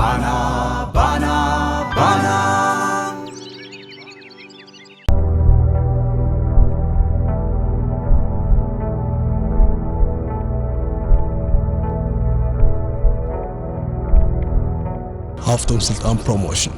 ባና ባና ባና። ሃፍቶም ስልጣን ፕሮሞሽን።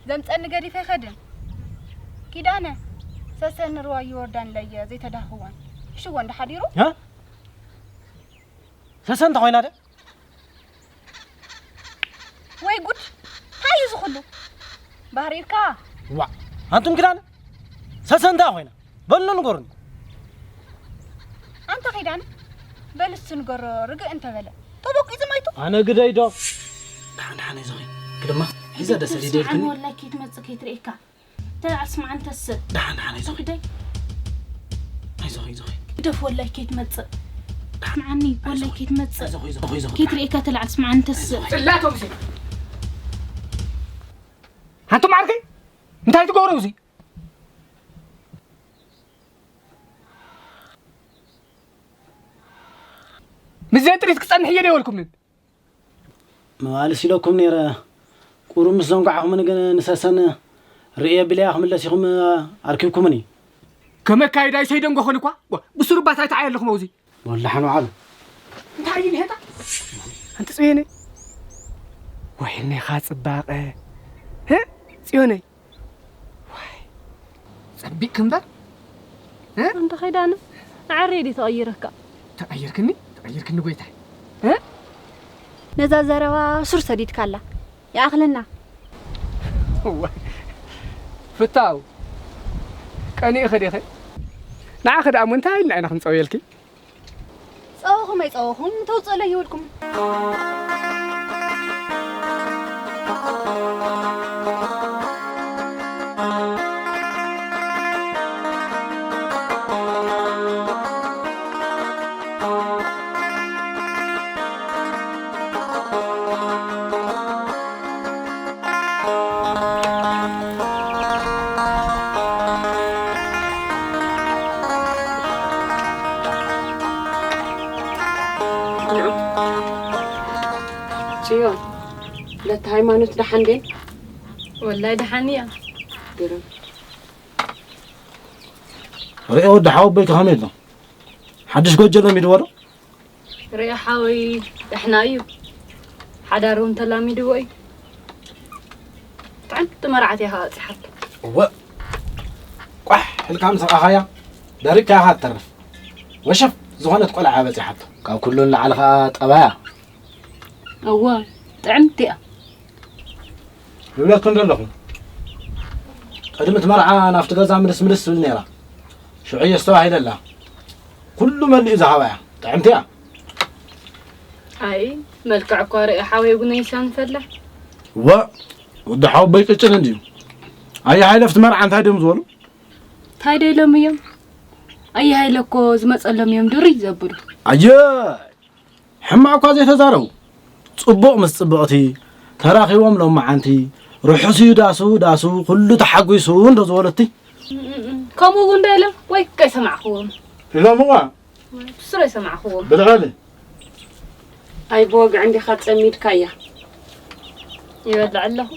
ዘምፀኒ ገዲፈ ይኸድን። ኪዳነ፣ ሰሰን ርዋ ዮርዳን ለየ ዘይተዳህወን። ሽዎ እንደ ሓዲሩ? እ? ሰሰን እንታይ ኮይና ደ? ወይ ጉድ! እንታይ እዩ እዚ ኩሉ? ባህሪርካ? ዋ፣ ኣንቱም ኪዳነ፣ ሰሰን እንታይ ኮይና? በሉ ንገሩኒ። ኣንታ ኪዳነ፣ በል እስቲ ንገሮ ርግእ እንተበለ። ተበቂጹ ማይቱ? ኣነ ግደይ ዶ? ደሓን ደሓን ኣይዞኺ። ግደማ፣ ሒዛ ደስ ሊደልክኒ። ወላይ ከይትመጽእ ከይትርእየካ። ተለዓል ስምዓኒ ተስእ። ደሓን ደሓን ኣይዞኺ። ግደይ። ኣይዞኺ ኣይዞኺ። ግደፍ ወላይ ከይትመጽእ። ስምዓኒ ወላይ ከይትመጽእ። ኣይዞኺ ኣይዞኺ ኣይዞኺ። ከይትርእየካ ተለዓል ስምዓኒ ተስእ። ጽላቶም ሲ። ኣንቱም ዓርከይ እንታይ ትገብሩ እዚ? ምስ ዘን ጥሪት ክጸንሕ እየ ደይበልኩምን። መባልስ ኢለኩም ነይረ። ቁሩብ ምስ ዘንጓዕኹምኒ ግን ንሰሰን ርእየ ብለያ ክምለስ ኢኹም ኣርኪብኩምኒ። ከመካይዳ ይሰይደንጎ ኾን እኳ ብሱሩባት ኣይተዓየለኹም ኣውዚ። ወላሓን ውዓሉ። እንታይ እዩ ንሄታ? ኣንቲ ጽዮነይ። ወይኔኻ ጽባቐ። ህ? ጽዮነይ። ዋይ። ጸቢቕ እምበር። እ? ኣንተ ኸይዳነ፣ ንዓረይ ድዩ ተቐይረካ? ተቐይርክኒ? ተቐይርክኒ ጎይታይ። እ? ነዛ ዘረባ ሱር ሰዲድካላ። ይኣኽለና። ዋይ። ፍታው። ቀኒኡ ኸዲኸ? ንዓኺ ደኣ እሞ እንታይ ኢልና ኢና ክንጸውየልኪ? ጸወኹም ኣይጸወኹም፣ ተውጽእለይ ይብልኩም። ጽዮን፣ ለታ ሃይማኖት ደሓን ደን? ወላይ ደሓን እያ። ግርም። ርኤ ወዲ ሓወቦይ ከመይ ኣሎ? ሓድሽ ጎጆ ለሚድዎ ዶ? ርኤ ሓወይ ደሕና እዩ። ሓዳር እውን ተላሚድዎ እዩ። እታ ሓንቲ መርዓት ኢኻ በጺሓቶ። እወ፣ ቋሕ ኢልካ ምስ ረኣኻያ ደሪቕካ ኢኻ ትተርፍ። ወሸፍ ዝኾነት ቆልዓ በጺሓቶ። ካብ ኩሉ ንላዕሊ ኸኣ ጠባያ። እወ፣ ጥዕምቲ እያ። ይብለኩም ዘለኹ። ቅድሚ እቲ መርዓ ናብቲ ገዛ ምልስ ምልስ ትብል ነይራ። ሽዑ እየ ኣስተባሂለላ። ኩሉ መሊኡ ዝሃባ እያ። ጥዕምቲ እያ። ኣይ፣ መልክዕ እኳ ርእየ ሓወይ ቡነይ ይሰንፈላ። እዋ፣ ወዲ ሓወቦይ ቅጭን እንድዩ። ኣየ ሃይለ ኣብቲ መርዓ እንታይ ድዮም ዝበሉ? እንታይ ዶ ኢሎም እዮም? ኣየ ሃይለ እኮ ዝመጸሎም እዮም ድርይ ዘብሉ። ኣየ፣ ሕማቕ እኳ ዘይተዛረቡ። ጽቡቕ ምስ ጽብቕቲ ተራኺቦም ሎመዓንቲ፣ ርሑስ እዩ ዳሱ፣ ዳሱ፣ ኩሉ ተሓጒሱ እንዶ ዝበሉ እቲ። ከምኡ እውን ዶ ኢሎም? ወይ ከይሰማዕኽዎም። ኢሎምዋ። ብስሩ ኣይሰማዕኽዎም። ብልዕሊ። ኣይ ብወግዒ እንዲኻ ጸሚድካያ። ይበልዕ ኣለኹ።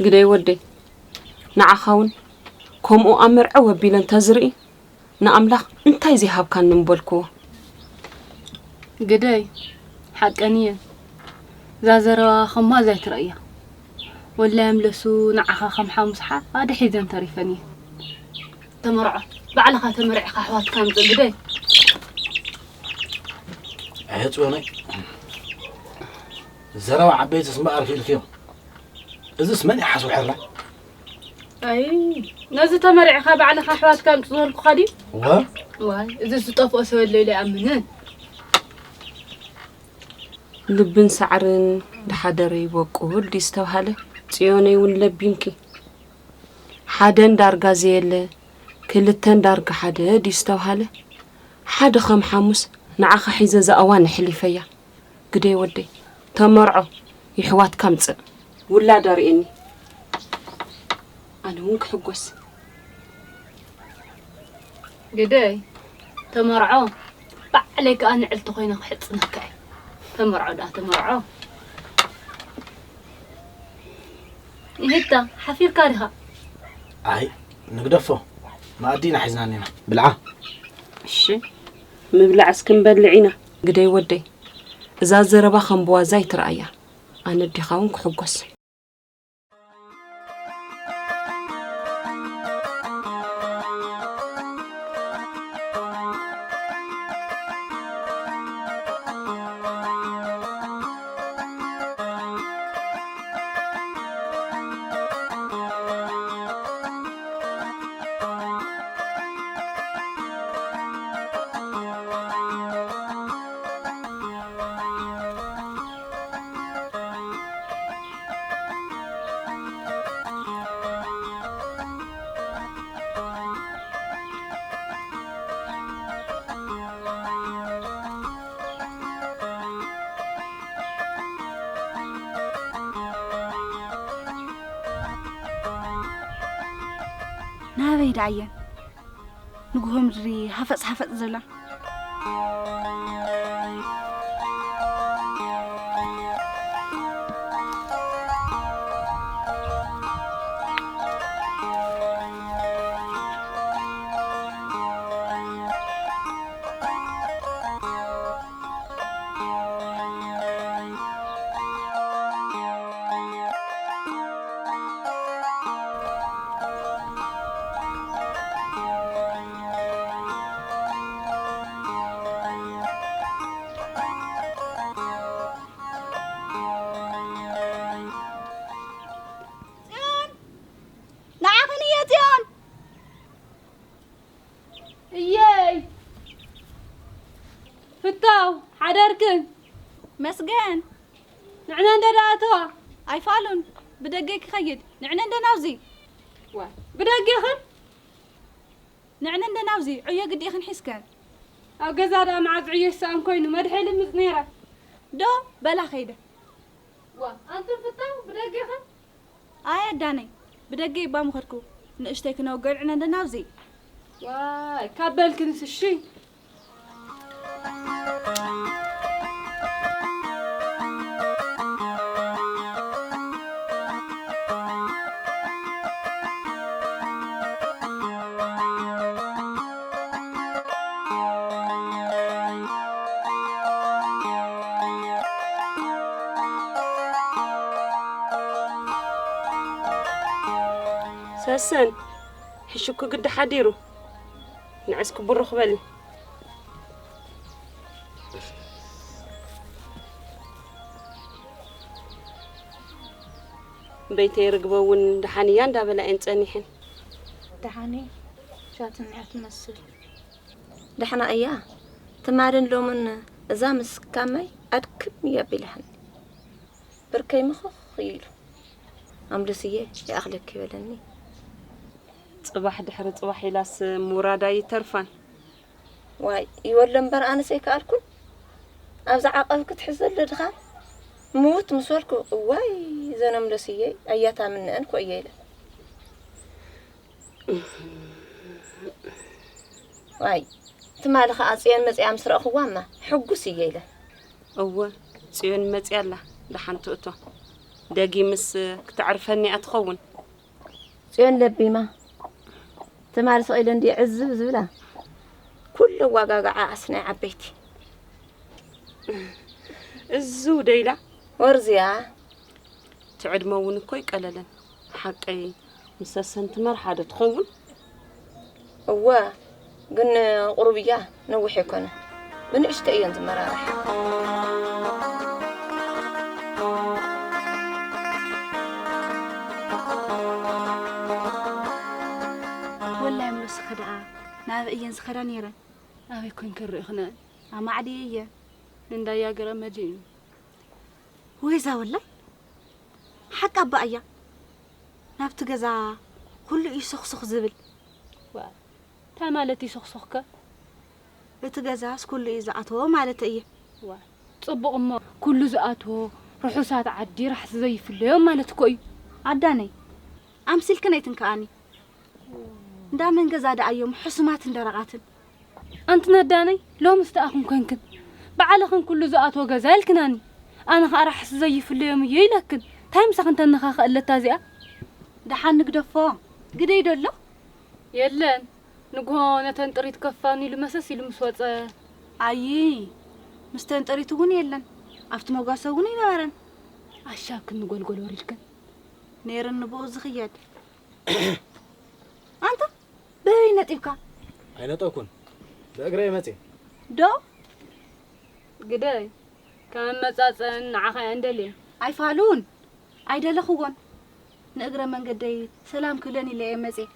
ግደይ ወደይ፣ ንዓኻ እውን ከምኡ ኣመርዐው ኣቢለ እንተዝርኢ፣ ንኣምላኽ እንታይ ዘይሃብካኒ ምበልክዎ። ግደይ፣ ሓቀን እየን። እዛ ዘረባ ከም ዋዛ ኣይትረእያ። ወላሂ ኣምለሱ ንዓኻ ከም ሓሙስ ሓደ ሒዘን ተሪፈን እየን። ተመርዖ፣ ባዕልኻ ተመርዒኻ ኣሕዋትካ ኣምጽእ ግደይ። ኣየ ጽዮነይ፣ ዘረባ ዓበይትስ እምበኣር ክኢልክዮም። እዝስ መን ይሓስቡ ሕራይ? ኣይ፣ ነዚ ተመሪዕኻ ባዕልኻ ኣሕዋትካ ኣምጽእ ዝበልኩኻ ድዩ? እወ። ዋይ፣ እዚ ዝጠፍኦ ሰብ ኣሎ ኢለ ኣይኣምንን። ልብን ሳዕርን ድሓደረ ይበቁል ድዩ ዝተብሃለ? ጽዮነይ እውን ለቢምኪ። ሓደን ዳርጋ ዘየለ፣ ክልተን ዳርጋ ሓደ ድዩ ዝተብሃለ? ሓደ ከም ሓሙስ ንዓኻ ሒዘ እዛ እዋን ኣሕሊፈያ። ግደይ ወደይ፣ ተመርዖ፣ የሕዋትካ ኣምጽእ። ውላድ ኣርእየኒ፣ ኣነ እውን ክሕጎስ። ግደይ፣ ተመርዖ፣ ባዕለይ ከኣ ንዕልቲ ኮይነ ክሕጽነካ እየ። ተመርዖ ደኣ፣ ተመርዖ። ይሄታ፣ ሓፊርካ ዲኻ? ኣይ፣ ንግደፎ። መኣዲ ኢና ሒዝና እኒና። ብልዓ። እሺ፣ ምብላዕ እስክንበልዕ ኢና። ግደይ ወደይ፣ እዛ ዘረባ ከም ብዋዛ ኣይትረኣያ። ኣነ ኣዴኻ እውን ክሕጎስ። ናበይ ደኣ እየን ንግሆ ምድሪ ሃፈጽ ሃፈጽ ዝብላ? ጽዮን! ንዓኽን እየ ጽዮን! እየይ! ፍታው፣ ሓደርክን? መስገን! ንዕነ እንደ ደኣተዋ? ኣይፋሉን፣ ብደገ ክኸይድ። ንዕነ እንደ ናብዚ? ዋ፣ ብደገኽን? ንዕነ እንደ ናብዚ፣ ዕዮ ግዲእኽን ሒዝከን። ኣብ ገዛ ደኣ መዓዝ ዕዮ ይሰኣን ኮይኑ፣ መድሐ ልምጽ ነይረ። ዶ፣ በላ ኸይደ። ዋ፣ ኣንቱም ፍታው፣ ብደገኽን? ኣይ ኣዳነይ፣ ብደገ ይባ ምኸድኩ። ንእሽተይ ክነውግዕ ንዕነ እንደ ናብዚ። ዋይ፣ ካብ በልክንስ እሺ። ሰሰን፣ ሕሹኩ ግዲ ሓዲሩ። ንዕስ ክቡር ርኽበሊ። በይተይ ርግበ እውን ደሓን እያ እንዳበላ እየን ጸኒሐን። ደሓን እየ። ሻት እኒኣ ትመስል። ደሕና እያ። ትማልን ሎምን እዛ ምስ ካማይ ኣድክም እያ ቢላህኒ። ብርከይ ምኽኽ ኢሉ። ኣምልስየ ይኣኽለኪ በለኒ። ጽባሕ ድሕሪ ጽባሕ ኢላስ ምውራዳ ይተርፋን። ዋይ ይወሎ እምበር ኣነስ ኣይከኣልኩን። ኣብዛ ዓቐብ ክትሕዘሉ ድኻ ምውት ምስ በልኩ እዋይ ዘን ኣምልስየ ኣያታምንአን ኮ እየ ኢለ። ዋይ ትማሊ ኸዓ ጽዮን መጺኣ ምስ ረእኽዋ እማ ሕጉስ እየ ኢለ። እወ ጽዮን መጺኣ ኣላ። ደሓን ትእቶ። ደጊምስ ክተዕርፈኒ እያ ትኸውን። ጽዮን ለቢማ ትማሊ ስቕ ኢለ እንድየ ዕዝብ ዝብላ። ኩሉ ዋጋጋዓ ኣስናይ ዓበይቲ። እዝው ደይላ። ወርዝያ። ትዕድመ እውን እኮ ይቀለለን። ሓቀይ ምስ ሰሰን ትመርሓ ዶ ትኸውን? እወ ግን ቁሩብ እያ ነዊሕ ኣይኮነ ብንእሽተ እየን ዝመራርሓ። ወላይ ምሎስኸ ደኣ ናበይ እየን ዝኸዳ ነይረን? ኣበይ ኮንከ ርኢኽነን? ኣማዕድየ እየ ንእንዳያ ገረ መድህን። ወይዛ ወላይ ሓቂ ኣባ እያ ናብቲ ገዛ ኩሉ እዩ ሶኽሶኽ ዝብል። ዋ እንታይ ማለት እዩ ሶኽሶኽከ? እቲ ገዛስ ኩሉ እዩ ዝኣትዎ ማለት እየ። ዋ ጽቡቕ እሞ ኩሉ ዝኣትዎ ርሑሳት ዓዲ ራሕሲ ዘይፍለዮም ማለት እኮ እዩ። ኣዳነይ ኣምሲልክን ኣይትንከኣኒ። እንዳ መን ገዛ ደኣ እዮም ሕሱማትን ደረቓትን? ኣንቲ ነዳነይ ሎምስ ደኣ ኩን ኮንክን? ባዕልኽን ኩሉ ዝኣትዎ ገዛ ኢልክናኒ። ኣነ ኸኣ ራሕሲ ዘይፍለዮም እዩ ኢለክን። እንታይ ምሳኽን ተነኻኽእ ኣለታ እዚኣ? ደሓን ንግደፎ። ግደይ ዶ ኣሎ? የለን። ንግሆ ነተን ጥሪት ከፋኑ ኢሉ መሰስ ኢሉ ምስ ወጸ። ኣይ ምስተን ጥሪት እውን የለን። ኣብቲ መጓሰ እውን ኣይነበረን። ኣሻብክን ንጎልጎል ወሪድክን። ነይረን ንብኡ ዝኽየድ። ኣንታ በይ ነጢብካ? ኣይነጠኩን። ብእግረ ይመጽእ። ዶ? ግደይ ከም መጻጸን ንዓኻ እየን ደልየን። ኣይፋሉን። ኣይደለኽዎን። ንእግረ መንገደይ ሰላም ክብለን ኢለ እየ መጽየ።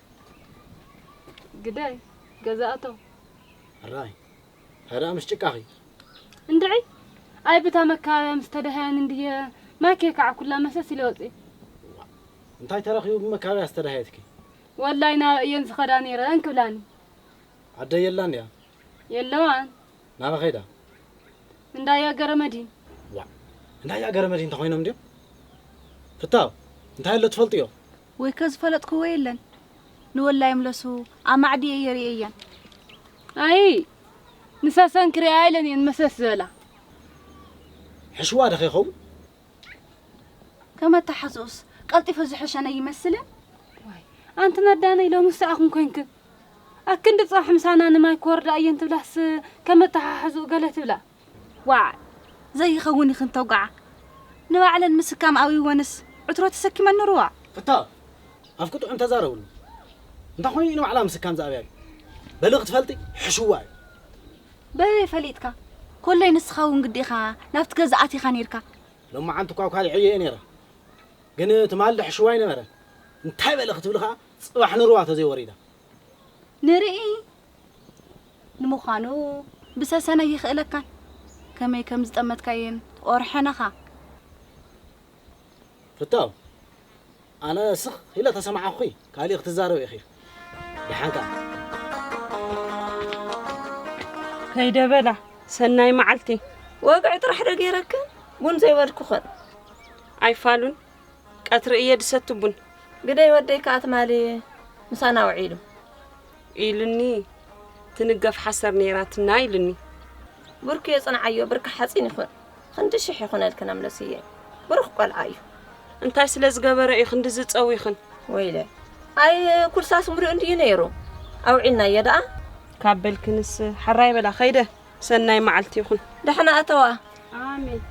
ግደይ ገዛእቶ። ሕራይ። ሕራ ምስ ጭቃኺ። እንድዒ ኣይ ብታ መካበያ ምስ ተደሃያን እንድየ ማይ ከይከዓኩላ መሰስ ኢለ ወጽየ። እንታይ ተረኺቡ ብመካበያ ዝተደሃየትኪ? ወላይ ናብ እየን ዝኸዳ ነይረን ክብላኒ። ኣደይ የላን ድያ? የለዋን። ናበ ኸይዳ? እንዳያ ገረመዲን። ዋ እንዳያ ገረመዲን ተኾይኖም ድዮም? ፍታው እንታይ ኣሎ ትፈልጥዮ? ወይ ከዝፈለጥክዎ የለን። ንወላይ ምለሱ ኣማዕድየ እየ ርእየያን። ኣይ ንሰሰን ክሪኣ ኢለን እየን መሰስ ዝበላ። ሕሽዋ ዶ ከይኸውን? ከመተሓዝኡስ ቀልጢፈ ዝሐሸነ ይመስልን? ዋይ ኣንቲ ነዳነይ ሎምስ ኣኹም ኮንክን ኣክንዲ ጸብሒ ምሳና ንማይ ክወርዳ እየን ትብላስ ከመተሓሕዝኡ ገለ ትብላ። ዋዕ ዘይኸውን ኢኽን ተውጋዓ። ንባዕለን ምስካም ኣብይወንስ ዕትሮ ተሰኪመን ንርዋ። ፍታ ኣፍክጡ እንተዛረብሉ እንታ ኾይኑ ንባዕላ ምስካም ዝኣብያ በሊ ክትፈልጢ ሕሽዋ እዩ። በበይ ፈሊጥካ? ኮለይ ንስኻ እውን ግዴኻ ናብቲ ገዛ ኣቲኻ ነይርካ። ሎማዓንቲ እኳ ካልዕ እየ ነይረ ግን ትማሊ ሕሽዋ ኣይነበረ እንታይ በለ ክትብል ኸዓ ጽባሕ ንርዋ ተዘይወሪዳ ንርኢ ንምዃኑ ብሰሰነ ይኽእለካን ከመይ ከም ዝጠመትካየን ኦርሐነኻ። ፍታው ኣነ ስኽ ኢለ ተሰማዕኹ ካሊእ ክትዛረብ ኢኺ። ደሓንካ ከይደ በላ ሰናይ መዓልቲ። ወግዒ ጥራሕ ዶ ገይረክን ቡን ዘይበልኩኽን። ኣይፋሉን ቀትሪ እየ ድሰቲ ቡን። ግደይ ወደይ ከኣ ትማሊ ምሳና ውዒሉ። ኢሉኒ ትንገፍ ሓሰር ነይራትና ኢሉኒ። ብርኩ የጽንዓዮ ብርኪ ሓጺን ይኹን። ክንዲ ሽሕ ይኹነልክን ኣምለስየ። ብሩኽ ቆልዓ እዩ። እንታይ ስለ ዝገበረ እዩ ክንዲ ዝጸዊኽን? ወይለ ኣይ ኩልሳስ ምሉእ እንድዩ ነይሩ። ኣውዒልናዮ ደኣ። ካብ በልክንስ ሓራይ በላ ኸይደ። ሰናይ መዓልቲ ይኹን። ደሕና እተዋ። ኣሜን።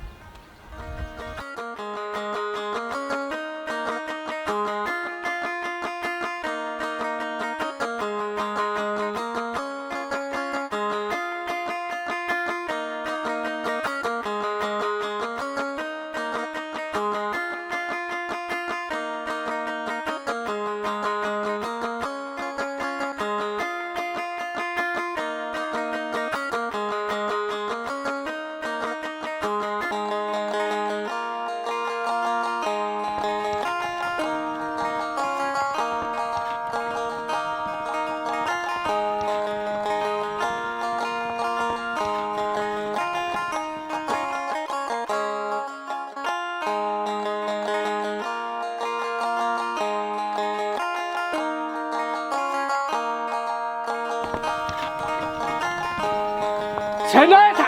ከናታ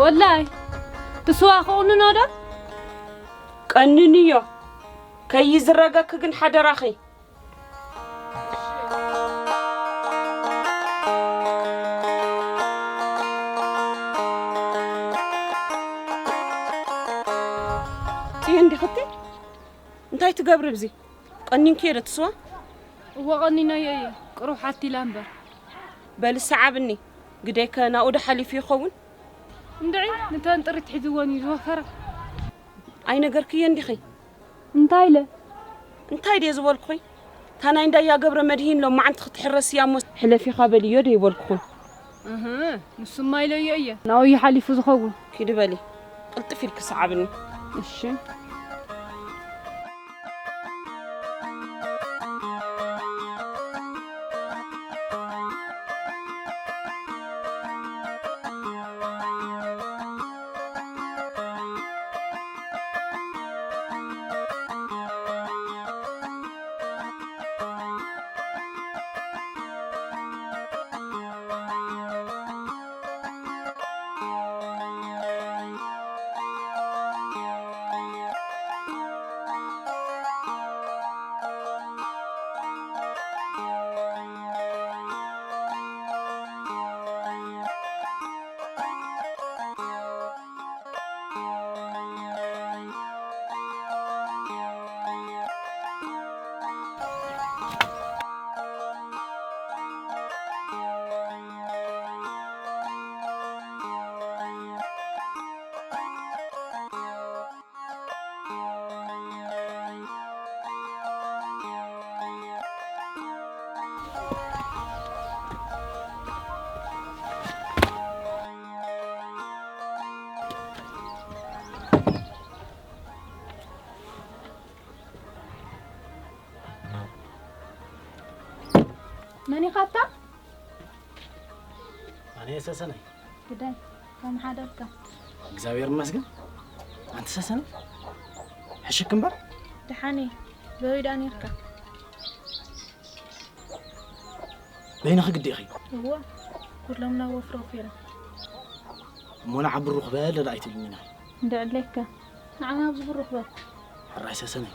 ወላይ ትስዋ ክቑንኖ ዶ? ቀንንዮ። ከይዝረገኪ ግን ሓደራኺ። ጽዮን ዲኽቲ? እንታይ ትገብሪ ብዚ? ቀኒንኪ ዶ ትስዋ? እወ፣ ቀኒነዮ እየ። ቅሩብ ሓቲላ እምበር። በሊ ሰዓብኒ። ግደይከ ናብኡ ዶ ሓሊፉ ይኸውን? እንድዒ፣ ንተን ጥሪት ሒዝወን እዩ ዝወፈራ። ኣይነገርክዮን ዲኺ? እንታይ ኢለ? እንታይ ድየ ዝበልኩኺ? እታ ናይ እንዳያ ገብረ መድሂን ሎማዓንቲ ክትሕረስ እያ እሞ ሕለፊኻ በልዮ ዶ ይበልኩኹን? እህ፣ ንሱማ ኢለዮ እየ። ናብኡ እዩ ሓሊፉ ዝኸውን። ኪዲ በሊ፣ ቅልጥፍ ኢልኪ ሰዓብኒ። እሺ። መን ኢኻ ኣታ? ኣነ እየ ሰሰነይ። ግዳይ፣ ከም ሓደርካ? እግዚኣብሔር ይመስገን። ኣንቲ ሰሰነይ፣ ሕሽክ እምበር? ደሓን እየ። በበይ ደኣ ነይርካ? በይንኺ ግዲ ኢኺ? እወ፣ ኩሎም ናብ ወፍሪ ወፊሮም። እሞ ንዓ ብሩኽ በል ደኣ ኣይትብልኒ ኢኺ። እንድዕለካ፣ ንዓ ናብዚ ብሩኽ በል። ሕራይ ሰሰነይ።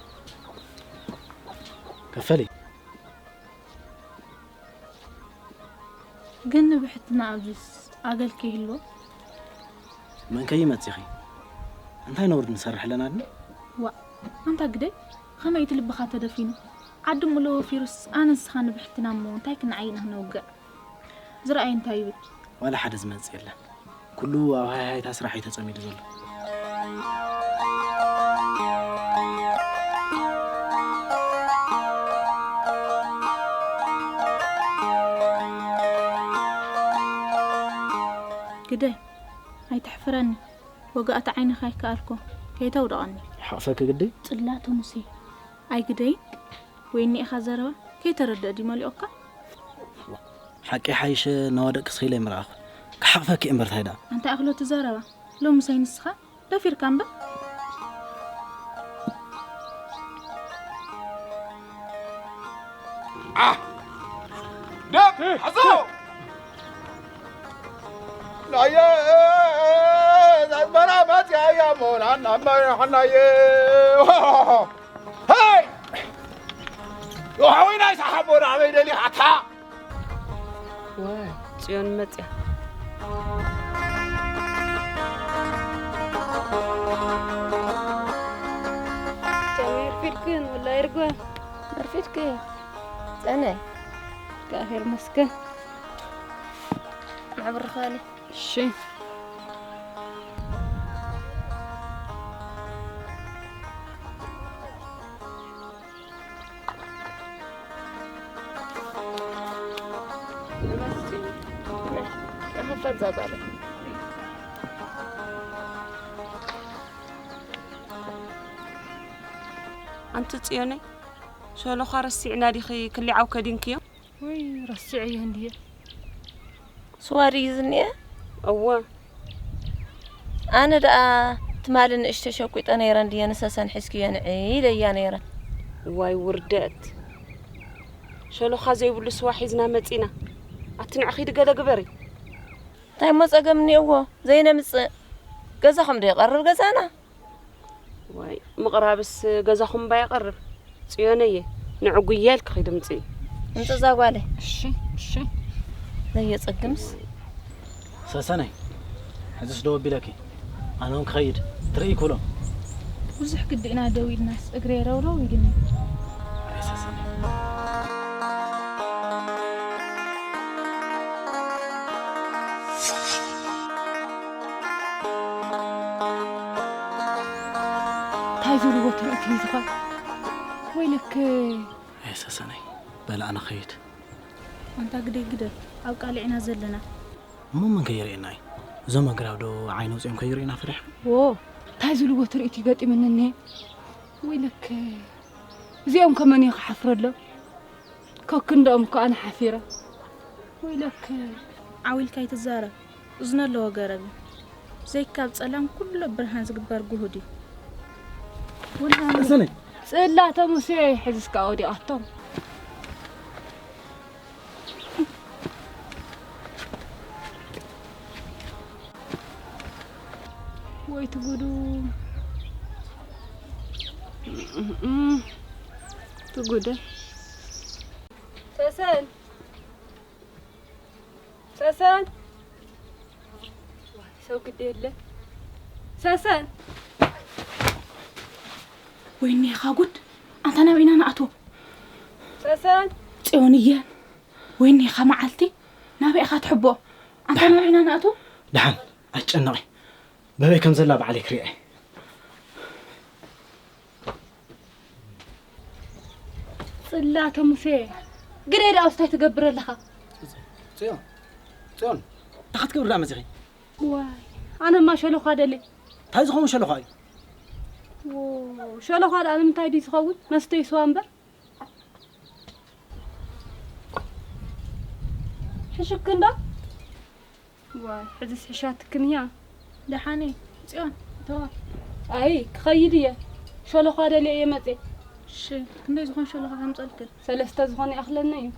ከፈለይ። ግን ንብሕትና ኣብዚስ ኣገልኪ ይህልዎ? መን ከይመጽእኺ? እንታይ ነውሪ ንሰርሕ ኣለና ድና? ዋእ፣ ኣንታ ግደይ፣ ኸመይ እቲ ልብኻ ተደፊኑ? ዓዲ ምሉእ ወፊሩስ ኣነ ንስኻ ንብሕትና እሞ እንታይ ክንዓይና ክነውግዕ? ዝረኣይ እንታይ ይብል? ዋላ ሓደ ዝመጽእ የለን። ኩሉ ኣብ ሃይሃይታ ስራሕ እዩ ተጸሚዱ ዘሎ። ግደይ፣ ኣይተሕፍረኒ። ወጋእቲ ዓይንኻ ኣይከኣልኩ። ከይተውድቐኒ። ይሓቕፈኪ ግደይ? ጽላተ ሙሴ። ኣይ ግደይ። ወይኒ ኢኻ ዘረባ? ከይተረድአ ድዩ መሊኦካ? ሓቂ ሓይሸ እናወደቅኪ ስኺለ ይምረኣኹ። ክሓቕፈኪ እምበር ታይ ደኣ? ኣንታ ኣኽሎ ትዛረባ። ሎምሰይ ንስኻ ደፊርካ እምበር። ኣ! ደቅ! ሓዞ! ናየ! ኣስመራ መጽያ እያ እሞ ናና መሪሕናየ። ሄይ! ዮሃዊ ናይ ሰሓቦ ናበይ ደሊኻታ? ዋይ፣ ጽዮን መጽያ። ጀሚር ፊልክን ወላ ይርጎ። ሄድኪ? ጸነ። እግዚኣብሔር ይመስገን። መዕብርኻኒ። እሺ። ኣንቲ ጽዮነይ፣ ሸሎኻ ረሲዕና ዲኺ ክሊዓው ከዲንክዮ? ወይ ረሲዐዮ እንድየ። ስዋ ድዩ ዝኒኤ? እወ። ኣነ ደኣ ትማሊ ንእሽቶ ሸቂጠ ነይረ እንድየ ንሰሰን ሒዝክዮ ንዒ ኢለያ ነይረ። ዋይ ውርደት። ሸሎኻ ዘይብሉ ስዋ ሒዝና መጺና። ኣቲ ንዕኺ ድገለ ግበሪ። እንታይ እሞ ጸገም እኒኦዎ? ዘይነምጽእ። ገዛኹም ዶ ይቐርብ ገዛና? ዋይ፣ ምቕራብስ ገዛኹም እባ የቐርብ። ጽዮነየ፣ ንዕጉያ ኢልኪ ኺዲ ምጽኢ። እንጽዛ ጓለይ። እሺ፣ እሺ። ዘየጸግምስ። ሰሰነይ፣ ሕዝስ ደው ኣቢለኪ። ኣነ እውን ክኸይድ። ትርእይ ክብሎ። ብዙሕ ግዲ ኢና ደው ኢልናስ፣ እግረይ ረውረው ኢሉኒ። ኣይ ሰሰነይ። እንታይ ዝብልዎ ትርኢት እዩ ዝኾን? ወይለከ። ኣይ ሰሰነይ፣ በል ኣነ ኸይድ። ኣንታ ግደይ ግደፍ፣ ኣብ ቃልዕ ኢና ዘለና። እሞ መን ከይርእየና እዩ? እዞም ኣግራብ ዶ ዓይኒ ኣውጺኦም ከይርእዩና ፈሪሖም? ዎ፣ እንታይ ዝብልዎ ትርኢት እዩ ገጢሙኒ እኒሄ? ወይለከ፣ እዚኦም ከ መን እዩ ክሓፍረሎም? ከክንደኦም እኮ ኣነ ሓፊረ። ወይለከ። ዓው ኢልካ ኣይትዛረብ። እዝኒ ኣለዎ ገረብ እዩ። ዘይካብ ጸላም ኩሉ ብርሃን ዝግበር ጉሁድ እዩ። ወላ ሰሰነይ። ጽላተ ሙሴ ሕዝስ ከኣ ወዲቓቶም። ወይ ትጉዱ። ትጉደ። ሰሰን። ሰሰን። ዋይ፣ ሰው ግዲ የለ። ሰሰን። ወይኔ ኢኻ ጉድ። ኣንታ ናበይ ኢና ንኣትዎ? ሰሰን። ጽዮንየ። ወይኔ ኢኻ መዓልቲ። ናበይ ኢኻ ትሕቦ? ኣንታ ናበይ ኢና ንኣትዎ? ደሓን፣ ኣይትጨነቒ። በበይ ከም ዘላ ባዕለይ ክሪኣ እየ። ጽላተ ሙሴ፣ ግደይ ደኣ እንታይ ትገብር ኣለኻ? ጽዮን፣ ጽዮን፣ እንታይ ክትገብሪ ደኣ መጺኺ? ዋይ፣ ኣነማ ሸሎኻ ደልየ። እንታይ ዝኸውን ሸሎኻ እዩ? ዎ፣ ሸሎኻ ደኣ ንምንታይ ድዩ ዝኸውን? መስተይ ስዋ እምበር። ሕሽክንዶ? ዋይ፣ ሕዝስ ሕሻትክን እያ። ደሓን እየ። ጽዮን፣ እተዋ። ኣይ፣ ክኸይድ እየ። ሸሎኻ ደልየ እየ መጽየ። እሺ፣ ክንደይ ዝኾን ሸሎኻ ከምጸልክን? ሰለስተ ዝኾነ ይኣኽለኒ እዩ።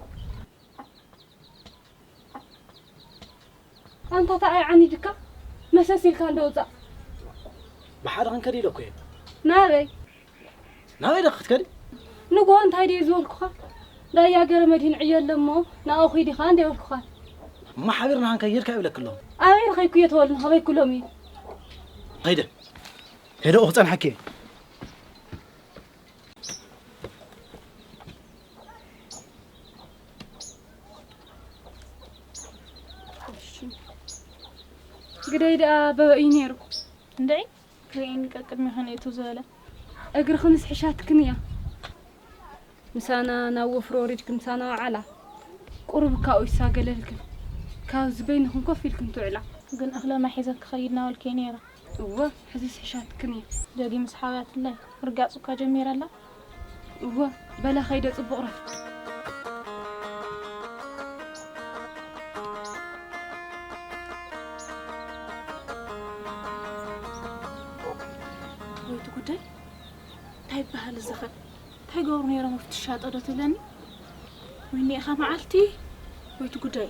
ኣንታ ተኣይ ዓኒድካ? መሰስ ኢልካ እንዶ ውጻእ። ብሓደ ክንከድ ኢለ እኮ እየ። ናበይ? ናበይ ደኣ ክትከዲ? ንግሆ እንታይ ድየ ዝበልኩኻ? ዳያ ገረመድህን ዕዮ ኣሎ እሞ ናብኡ ኺድ ኢኻ እንደ በልኩኻ። እሞ ሓቢርና ክንከይድ ከይብለኪ ኣለኹ። ኣበይ ረኸይኩዮ ተበሉኒ፣ ከበይኩሎም እዩ። ኸይደ። ከይደ፣ ክጸንሓኪ እየ። ግደይ ደኣ በበይ እዩ ነይሩ? እንድዒ፣ ክርእየኒ ቀቅድሜ ከነእቱ ዝበለ። እግርኽንስ ሕሻትክን እያ። ምሳና ናብ ወፍሪ ወሪድክን ምሳና ወዓላ። ቁሩብ ካብኡ ይሳገለልክን። ካብዚ በይንኽን ኮፍ ኢልክን ትውዕላ። ግን እኽለ ማይ ሒዘ ክኸይድ ናበልክዮ ነይረ። እወ፣ ሕዚስ ሕሻትክን እየ። ደጊምስ ሓውያትለይ ርጋጽ እኳ ጀሚራ ኣላ። እወ፣ በላ ኸይደ ጽቡቕ ረፍት። ወይቲ ጉዳይ፣ እንታይ ይበሃል እዚ ኸ? እንታይ ይገብሩ ነይሮም ኣብቲ ሻጦ ዶ ትብለኒ? ወይኒ ኢኻ መዓልቲ፣ ወይቲ ጉዳይ።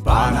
ባና